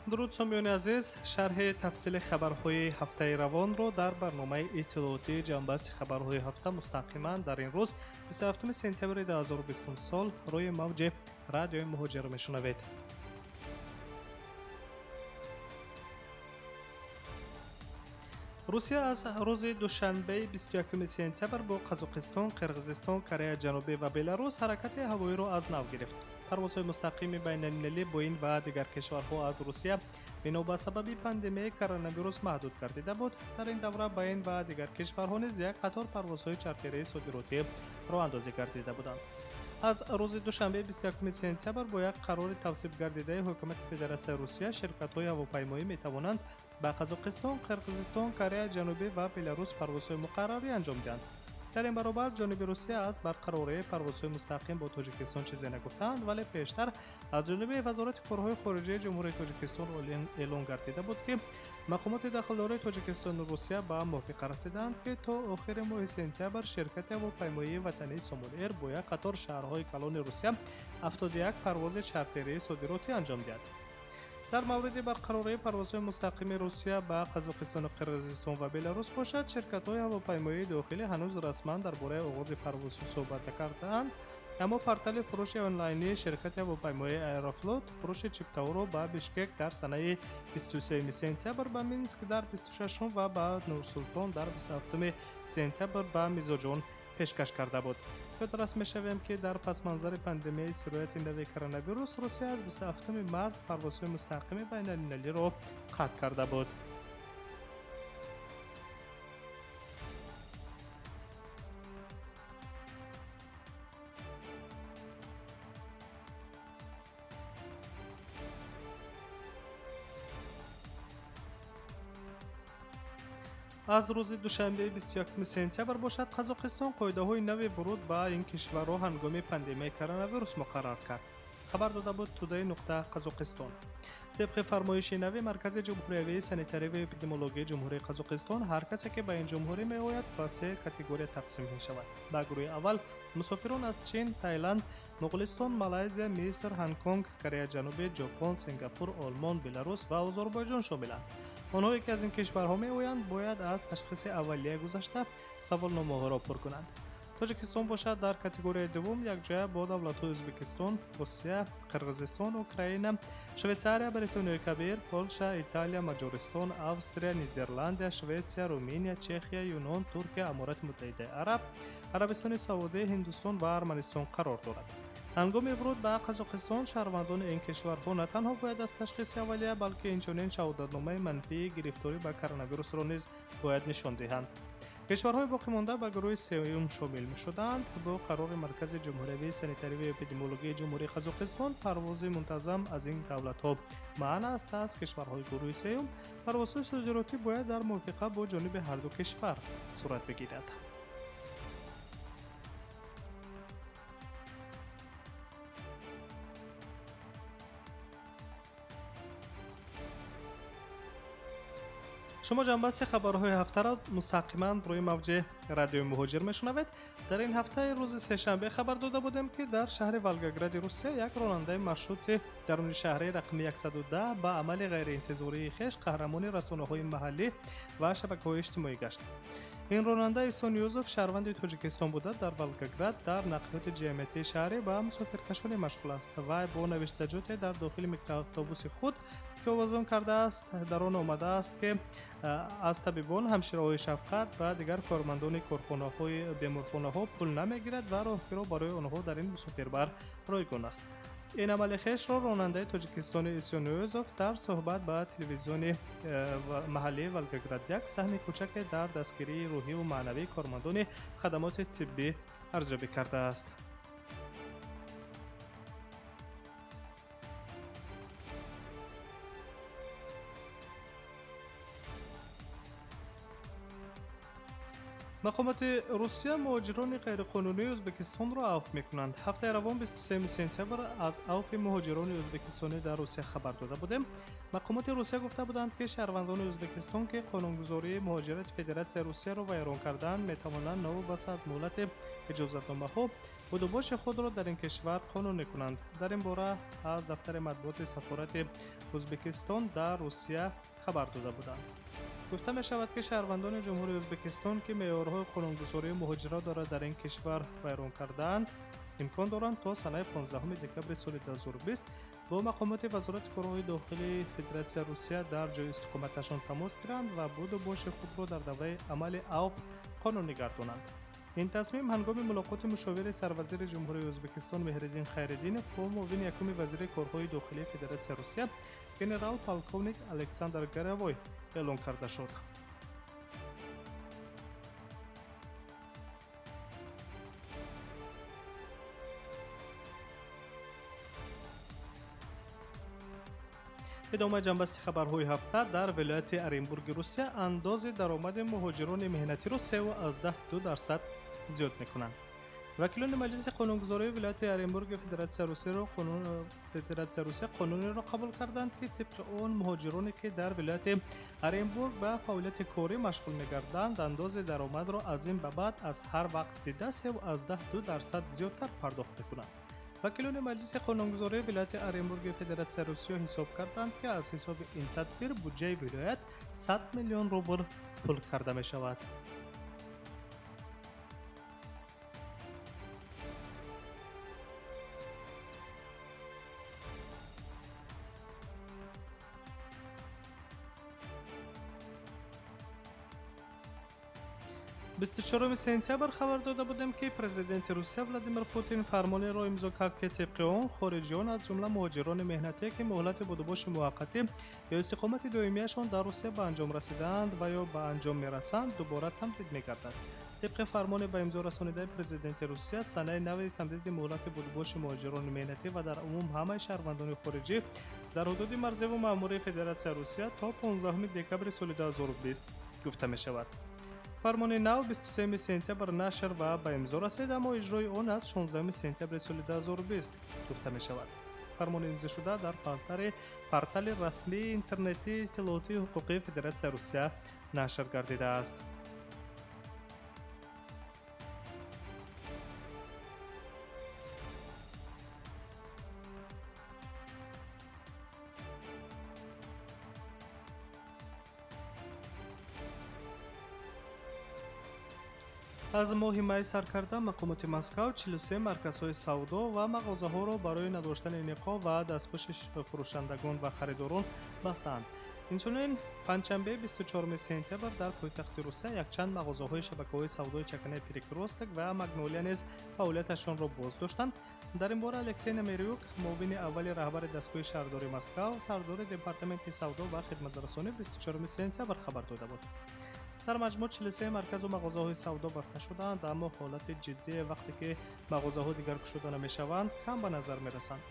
Дуруд сомиёни азиз, шарҳи тафсили хабарҳои ҳафтаи равонро дар барномаи иттилоотии ҷанбаҳи хабарҳои ҳафта мустақиман дар ин рӯз 27 сентябри 2020 сол рӯи мавҷи радиои муҳоҷир мешунавед. Русия аз рӯзи душанбеи 21 сентябр бо Қазоқистон, Қирғизистон, Кореяи Ҷанубӣ ва Беларус ҳаракати ҳавоиро аз нав гирифт. Парвозҳои мустақими байналмилалӣ бо ин ва дигар кишварҳо аз Русия бино ба сабаби пандемияи коронавирус маҳдуд гардида буд. Дар ин давра ба ин ва дигар кишварҳо низ як қатор парвозҳои чартерии содиротӣ роҳандозӣ гардида буданд. Аз рӯзи душанбе 21 сентябр бо як қарори тавсиф гардидаи ҳукумати Федератсияи Русия ширкатҳои ҳавопаймоӣ метавонанд ба Қазоқистон, Қирғизистон, Кореяи Ҷанубӣ ва Беларус парвозҳои муқаррарӣ анҷом диҳанд. Дар ин баробар ҷониби Русия аз барқарории парвозҳои мустақим бо Тоҷикистон чизе нагуфтаанд, вале пештар аз ҷониби Вазорати корҳои хориҷии Ҷумҳурии Тоҷикистон эълон гардида буд, ки мақомоти дахлдори Тоҷикистону Русия ба мувофиқа расидаанд, ки то охири моҳи сентябр ширкати ҳавопаймоии ватании Сомон Эйр бо як қатор шаҳрҳои калони Русия 71 парвози чартерии содиротӣ анҷом диҳад. Дар мавриди барқарории парвозҳои мустақими Русия ба Қазоқистону Қирғизистон ва Беларус бошад, ширкатҳои ҳавопаймоии дохилӣ ҳанӯз расман дар бораи оғози парвозҳо суҳбат накардаанд, аммо портали фурӯши онлайнии ширкати ҳавопаймоии Аэрофлот фурӯши чиптаҳоро ба Бишкек дар санаи 23 сентябр, ба Минск дар 26 ва ба Нурсултон дар 27 сентябр ба мизоҷон пешкаш карда буд. Ёдрас мешавем, ки дар пасманзари пандемияи сирояти нави коронавирус Русия аз 27 март парвозҳои мустақими байналмилалиро қатъ карда буд. Аз рӯзи душанбеи 21 сентябр бошад, Қазоқистон қоидаҳои нави вуруд ба ин кишварро ҳангоми пандемияи коронавирус муқаррар кард. Хабар дода буд Тудей нуқта Қазоқистон. Тибқи фармоиши нави Маркази ҷумҳуриявии санитарӣ ва эпидемиологияи Ҷумҳурии Қазоқистон, ҳар касе ки ба ин ҷумҳурӣ меояд ба се категория тақсим мешавад. Ба гурӯҳи аввал мусофирон аз Чин, Таиланд, Моғулистон, Малайзия, Миср, Ҳонконг, Кореяи Ҷанубӣ, Ҷопон, Сингапур, Олмон, Беларус ва Озарбойҷон шомиланд. Онҳое ки аз ин кишварҳо меоянд, бояд аз ташхиси аввалия гузашта саволномаҳоро пур кунанд. Тоҷикистон бошад дар категорияи дуввум якҷоя бо давлатҳои Ӯзбекистон, Русия, Қирғизистон, Украина, Швейтсария, Бритониёи Кабир, Полша, Италия, Маҷористон, Австрия, Нидерландия, Шветсия, Руминия, Чехия, Юнон, Туркия, Аморати Муттаҳидаи Араб, Арабистони Саудӣ, Ҳиндустон ва Арманистон қарор дорад. Ҳангоми вуруд ба Қазоқистон шаҳрвандони ин кишварҳо на танҳо бояд аз ташхиси аввалия, балки инчунин шаҳодатномаи манфии гирифторӣ ба коронавирусро низ бояд нишон диҳанд. Кишварҳои боқимонда ба гурӯҳи сеюм шомил мешуданд. Бо қарори Маркази ҷумҳуриявии санитарӣ ва эпидемиологияи Ҷумҳурии Қазоқистон парвози мунтазам аз ин давлатҳо манъ аст. Аз кишварҳои гурӯҳи сеюм парвозҳои содиротӣ бояд дар мувофиқа бо ҷониби ҳарду кишвар сурат бигирад. Шумо ҷанбаҳи хабарҳои ҳафтаро мустақиман рӯи мавҷи радиои муҳоҷир мешунавед. Дар ин ҳафтаи рӯзи сешанбе хабар дода будем, ки дар шаҳри Волгогради Русия як ронандаи маршрути даруни шаҳрии рақами 110 ба амали ғайриинтизории хеш қаҳрамони расонаҳои маҳаллӣ ва шабакаҳои иҷтимоӣ гашт. Ин ронанда Исон Юзов шаҳрванди Тоҷикистон буда, дар Волгоград дар нақлиёти ҷамъиятии шаҳрӣ ба мусофиркашонӣ машғул аст. Вай бо навиштаҷоте дар дохили микроавтобуси худ, ки овозон кардааст, дар он омадааст, ки аз табибон, ҳамшираҳои шафқат ва дигар кормандони корхонаҳои беморхонаҳо пул намегирад ва роҳкиро барои онҳо дар ин мусофирбар ройгон аст. Ин амали хешро ронандаи тоҷикистони Исён Юзов дар суҳбат ба телевизиони маҳаллии Волгоград як саҳми кӯчаке дар дастгирии рӯҳиву маънавии кормандони хадамоти тиббӣ арзёбӣ кардааст. Мақомоти Русия муҳоҷирони ғайриқонунии Ӯзбекистонро авф мекунанд. Ҳафтаи равон 23 сентябр аз авфи муҳоҷирони ӯзбекистонӣ дар Русия хабар дода будем. Мақомоти Русия гуфта буданд, ки шаҳрвандони Ӯзбекистон, ки қонунгузории муҳоҷирати Федератсияи Русияро вайрон кардаанд, метавонанд новобаста аз муҳлати иҷозатномаҳо будубоши худро дар ин кишвар қонунӣ кунанд. Дар ин бора аз дафтари матбуоти сафорати Ӯзбекистон дар Русия хабар дода буданд. Гуфта мешавад, ки шаҳрвандони Ҷумҳурии Ӯзбекистон, ки меъёрҳои қонунгузории муҳоҷиротро дар ин кишвар вайрон кардаанд, имкон доранд то санаи 15 декабри соли 2020 бо мақомоти Вазорати корҳои дохилии Федератсияи Русия дар ҷои истиқоматашон тамос гиранд ва будубоши худро дар давраи амали авф қонунӣ гардонанд. Ин тасмим ҳангоми мулоқоти мушовири сарвазири Ҷумҳурии Ӯзбекистон Меҳриддин Хайриддинов бо муовини якуми вазири корҳои дохилии Федератсияи Русия генерал-полковник Александр Горовой эълон карда шуд. Идомаи ҷанбасти хабарҳои ҳафта. Дар вилояти Оренбурги Русия андози даромади муҳоҷирони меҳнатиро 3,2% зиёд мекунанд. Вакилони Маҷлиси қонунгузории вилояти Оренбурги Федератсияи Русия қонунеро қабул карданд, ки тибқи он муҳоҷироне, ки дар вилояти Оренбург ба фаъолияти корӣ машғул мегарданд, андози даромадро аз ин ба баъд аз ҳар вақт дида 3,2% зиёдтар пардохт мекунанд. Вакилони Маҷлиси қонунгузории вилояти Оренбурги Федератсияи Русия ҳисоб карданд, ки аз ҳисоби ин тадбир буҷаи вилоят 100 миллион рубл пул карда мешавад. Бисту чоруми сентябр хабар дода будем, ки президенти Русия Владимир Путин фармонеро имзо кард, ки тибқи он хориҷиён, аз ҷумла муҳоҷирони меҳнатие, ки муҳлати будубоши муваққатӣ ё истиқомати доимияшон дар Русия ба анҷом расидаанд ва ё ба анҷом мерасанд, дубора тамдид мегардад. Тибқи фармони ба имзо расонидаи президенти Русия, санаи нави тамдиди муҳлати будубоши муҳоҷирони меҳнатӣ ва дар умум ҳамаи шаҳрвандони хориҷӣ дар ҳудуди марзиву маъмурии Федератсияи Русия то 15 декабри соли 2020 гуфта мешавад. Фармони нав 23 сентябр нашр ва ба имзо расид, аммо иҷрои он аз 16 сентябри соли 2020 гуфта мешавад. Фармони имзошуда дар портали расмии интернетии иттилоотии ҳуқуқии Федератсияи Русия нашр гардидааст. Аз моҳи май сар карда мақомоти Москав 43 марказҳои савдо ва мағозаҳоро барои надоштани ниқоб ва дастпӯши фурӯшандагон ва харидорон бастаанд. Инчунин панҷшанбе 24 сентябр дар пойтахти Русия якчанд мағозаҳои шабакаҳои савдои чаканаи Перекрёсток ва Магнолия низ фаъолияташонро боз доштанд. Дар ин бора Алексей Намерюк, муовини аввали раҳбари дастгоҳи шаҳрдори Москав, сардори департаменти савдо ва хидматрасонӣ 24 сентябр хабар дода буд. Дар маҷмӯъ 43 марказу мағозаҳои савдо баста шудаанд, аммо ҳолати ҷиддие вақте ки мағозаҳо дигар кушода намешаванд, кам ба назар мерасанд.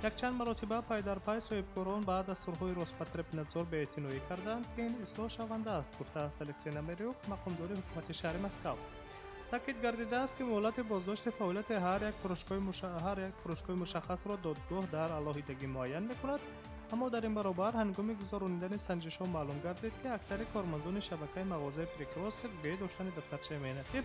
Якчанд маротиба пай дар пай соҳибкорон ба дастурҳои Роспотребнадзор беэътиноӣ карданд, ки ин ислоҳ шаванда аст, гуфтааст Алексей Намерюк, мақомдори ҳукумати шаҳри Москав. Таъкид гардидааст, ки муҳлати боздошти фаъолияти ҳар як фурӯшгоҳи мушаххасро додгоҳ дар алоҳидагӣ муайян мекунад, аммо дар ин баробар ҳангоми гузаронидани санҷишҳо маълум гардид, ки аксари кормандони шабакаи мағозаи Перекрёсток бе доштани дафтарчаи меҳнатӣ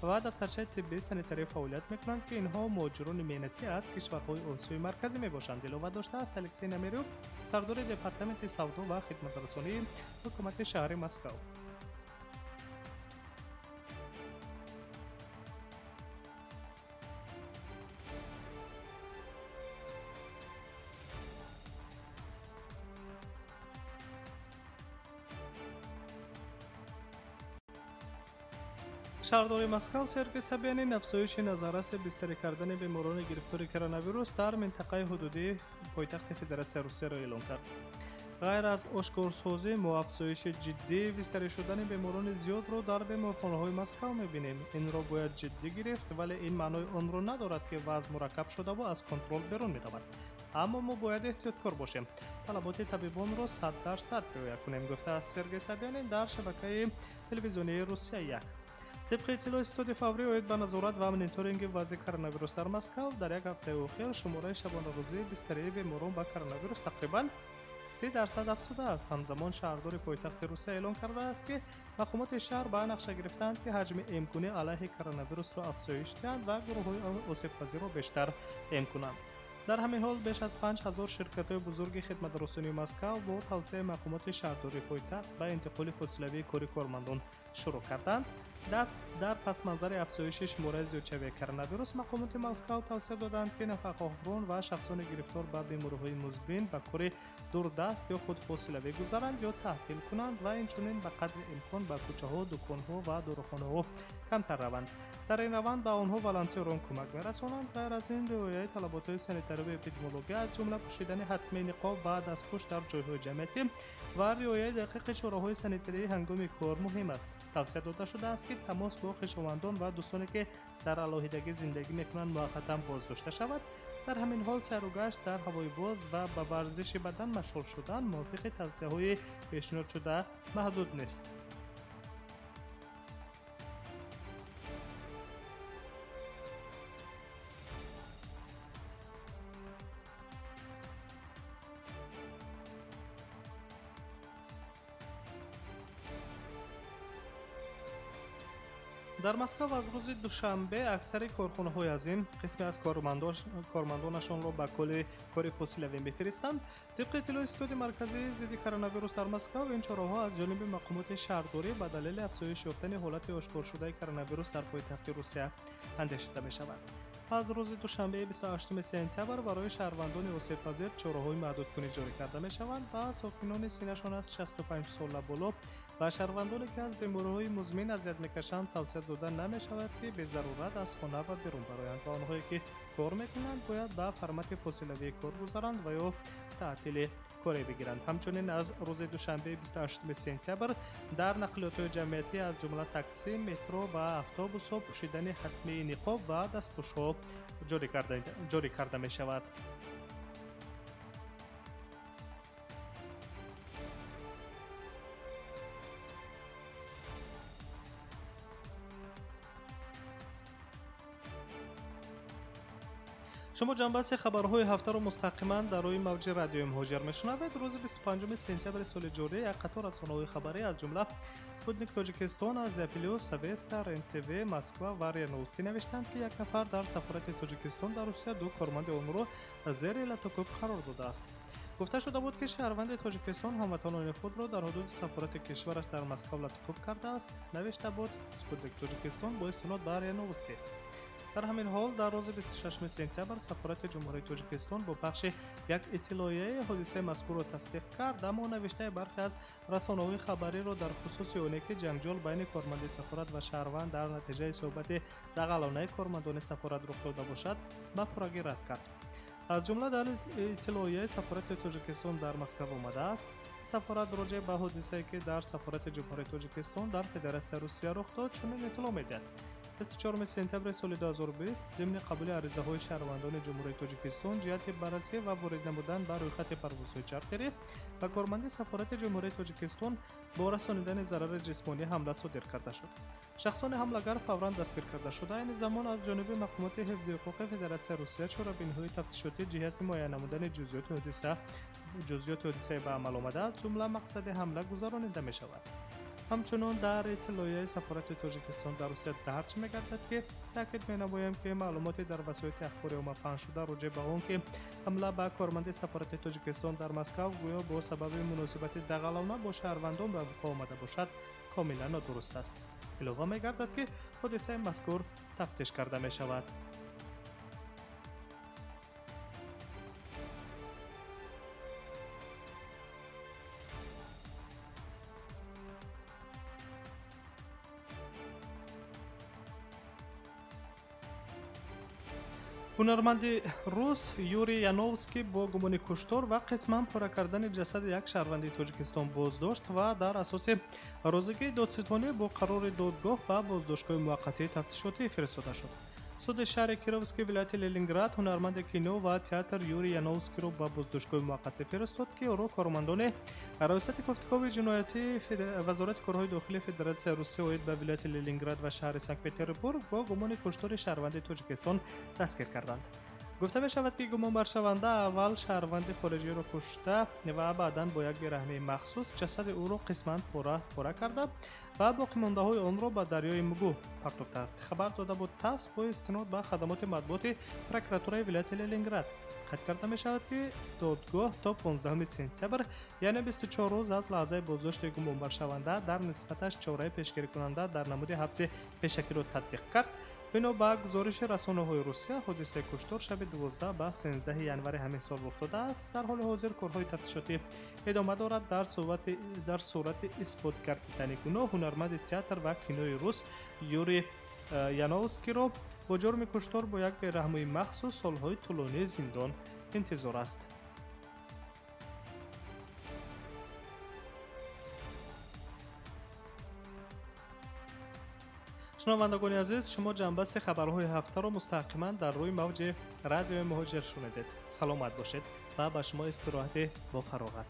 ва дафтарчаи тиббии санитарӣ фаъолият мекунанд, ки инҳо муҳоҷирони меҳнатӣ аз кишварҳои Осиёи Марказӣ мебошанд, илова доштааст Алексей Намерюк, сардори департаменти савдо ва хидматрасонии ҳукумати шаҳри Москав. Шаҳрдори Москав Сергей Собянин афзоиши назарраси бистарӣ кардани беморони гирифтори коронавирус дар минтақаи ҳудудии пойтахти Федератсияи Русияро эълон кард. Ғайр аз ошкорсозӣ, мо афзоиши ҷиддии бистарӣ шудани беморони зиёдро дар беморхонаҳои Москав мебинем. Инро бояд ҷиддӣ гирифт, вале ин маънои онро надорад, ки вазъ мураккаб шудаву аз контрол берун меравад. Аммо мо бояд эҳтиёткор бошем. Талаботи табибонро 100% риоя кунем, гуфтааст Сергей Собянин дар шабакаи телевизионии Русия 1. Тибқи иттилои Ситоди фаврӣ оид ба назорат ва мониторинги вазъи коронавирус дар Москав, дар як ҳафтаи охир шумораи шабонарӯзии бистарии беморон ба коронавирус тақрибан 30% афзудааст. Ҳамзамон шаҳрдори пойтахти Русия эълон кардааст, ки мақомоти шаҳр ба нақша гирифтаанд, ки ҳаҷми эмкунӣ алайҳи коронавирусро афзоиш диҳанд ва гурӯҳҳои осебпазирро бештар эм кунанд. Дар ҳамин ҳол беш аз 5000 ширкатҳои бузурги хидматрасонии Москав бо тавсияи мақомоти шаҳрдории пойтахт ба интиқоли фосилавии кори кормандон шурӯъ карданд. Дар пасманзари афзоиши шумораи зиёдшавии коронавирус мақомоти Москав тавсия доданд, ки нафақахӯрон ва шахсони гирифтор ба бемориҳои музмин ба кори дурдаст ё худ фосилавӣ гузаранд ё таътил кунанд ва инчунин ба қадри имкон ба кӯчаҳо, дуконҳо ва дорухонаҳо камтар раванд. Дар ин раванд ба онҳо волонтёрон кӯмак мерасонанд. Ғайр аз ин, риояи талаботҳои санитарию эпидемиология, аз ҷумла пӯшидани ҳатмии ниқоб ва дастпӯш дар ҷойҳои ҷамъиятӣ ва риояи дақиқи чораҳои санитарии ҳангоми кор муҳим аст. Тавсия дода шудааст, ки тамос бо хешовандон ва дӯстоне, ки дар алоҳидагӣ зиндагӣ мекунанд, муваққатан боздошта шавад. Дар ҳамин ҳол сайругашт дар ҳавои боз ва ба варзиши бадан машғул шудан мувофиқи тавсияҳои пешниҳодшуда маҳдуд нест. Дар Москав аз рӯзи душанбе аксари корхонаҳои азим қисме аз кормандонашонро ба кори фосилавӣ мефиристанд. Тибқи иттилои Ситоди марказии зидди коронавирус дар Москав, ин чораҳо аз ҷониби мақомоти шаҳрдорӣ ба далели афзоиш ёфтани ҳолати ошкоршудаи коронавирус дар пойтахти Русия андешида мешавад. Аз рӯзи душанбеи 28 сентябр барои шаҳрвандони осебпазир чораҳои маҳдудкунӣ ҷорӣ карда мешаванд ва сокинони синнашон аз 65 сола боло ва шаҳрвандоне, ки аз бемориҳои музмин азият мекашанд, тавсия дода намешавад, ки безарурат аз хона ва берун бароянд ва онҳое, ки кор мекунанд, бояд ба формати фосилавии кор гузаранд ва ё таътили коре бигиранд. Ҳамчунин аз рӯзи душанбеи 28 сентябр дар нақлиётҳои ҷамъиятӣ, аз ҷумла такси, метро ва автобусҳо пӯшидани ҳатмии ниқоб ва дастпӯшҳо ҷорӣ карда мешавад. Шумо ҷанбаси хабарҳои ҳафтаро мустақиман дар рӯи мавҷи радиои Муҳоҷир мешунавед. Рӯзи 25 сентябри соли ҷорӣ як қатор расонаҳои хабарӣ, аз ҷумла Спутник Тоҷикистон, Азия Плюс, Авеста, РЕН-ТВ, Москва ва РИА Новости навиштанд, ки як нафар дар сафорати Тоҷикистон дар Русия ду корманди онро зери латукӯб қарор додааст. Гуфта шуда буд, ки шаҳрванди Тоҷикистон ҳамватанони худро дар ҳудуди сафорати кишвараш дар Москав латукӯб кардааст, навишта буд Спутник Тоҷикистон бо истинод ба РИА Новости. Дар ҳамин ҳол дар рӯзи 26 сентябр сафорати Ҷумҳурии Тоҷикистон бо пахши як иттилоияи ҳодисаи мазкурро тасдиқ кард, аммо навиштаи бархе аз расонаҳои хабариро дар хусуси оне, ки ҷанҷол байни корманди сафорат ва шаҳрванд дар натиҷаи суҳбати дағалонаи кормандони сафорат рух дода бошад, ба пуррагӣ рад кард. Аз ҷумла дар иттилоияи сафорати Тоҷикистон дар Москав омадааст: сафорат роҷеъ ба ҳодисае, ки дар сафорати Ҷумҳурии Тоҷикистон дар Федератсияи Русия рух дод, чунин иттилоъ медиҳад. 24 сентябри соли 2020 зимни қабули аризаҳои шаҳрвандони Ҷумҳурии Тоҷикистон ҷиҳати баррасӣ ва ворид намудан ба рӯйхати парвозҳои чартерӣ ба корманди сафорати Ҷумҳурии Тоҷикистон бо расонидани зарари ҷисмонӣ ҳамла содир карда шуд. Шахсони ҳамлагар фавран дастгир карда шуда, айни замон аз ҷониби мақомоти ҳифзи ҳуқуқи Федератсияи Русия чорабиниҳои тафтишотӣ ҷиҳати муайян намудани ҷузъиёти ҳодисаи ба амал омада, аз ҷумла мақсади ҳамла гузаронида мешавад. Ҳамчунон дар иттилоияи сафорати Тоҷикистон дар Русия дарҷ мегардад, ки таъкид менамоем, ки маълумоти дар васоити ахбори омма паҳншуда роҷеъ ба он, ки ҳамла ба корманди сафорати Тоҷикистон дар Москав гӯё бо сабаби муносибати дағалона бо шаҳрвандон ба вуқӯъ омада бошад, комилан нодуруст аст. Илова мегардад, ки ҳодисаи мазкур тафтиш карда мешавад. Ҳунарманди рус Юрий Яновский бо гумони куштор ва қисман пора кардани ҷасади як шаҳрванди Тоҷикистон боздошт ва дар асоси розигии додситонӣ бо қарори додгоҳ ба боздоштгоҳи муваққатии тафтишотӣ фиристода шуд. Суди шаҳри Кировский вилояти Ленинград ҳунарманди кино ва театр Юрий Яновскийро ба боздоштгоҳи муваққатӣ фиристод, ки ӯро кормандони раёсати кофтукови ҷиноятии Вазорати корҳои дохилии Федератсияи Русия оид ба вилояти Ленинград ва шаҳри Санкт-Петербург бо гумони куштори шаҳрванди Тоҷикистон дастгир карданд. Гуфта мешавад, ки гумонбаршаванда аввал шаҳрванди хориҷиро кушта ва баъдан бо як бераҳмии махсус ҷасади ӯро қисман пора пора карда ва боқимондаҳои онро ба дарёи Мгу партофтааст. Хабар дода буд ТАСС бо истинод ба хадамоти матбуоти прокуратураи вилояти Ленинград. Қайд карда мешавад, ки додгоҳ то 15 сентябр, яъне 24 рӯз аз лаҳзаи боздошти гумонбаршаванда, дар нисбаташ чораи пешгирикунанда дар намуди ҳабси пешакиро татбиқ кард. Бино ба гузориши расонаҳои Русия, ҳодисаи куштор шаби 12 ба 13 январи ҳамин сол рух додааст. Дар ҳоли ҳозир корҳои тафтишотӣ идома дорад. Дар сурати исбот гардидани гуноҳ, ҳунарманди театр ва кинои рус Юрий Яновскийро бо ҷурми куштор бо як бераҳмии махсус солҳои тӯлонии зиндон интизор аст. Шунавандагони азиз, шумо ҷанбасти хабарҳои ҳафтаро мустақиман дар рӯи мавҷи радиои Муҳоҷир шунидед. Саломат бошед ва ба шумо истироҳати бофароғат.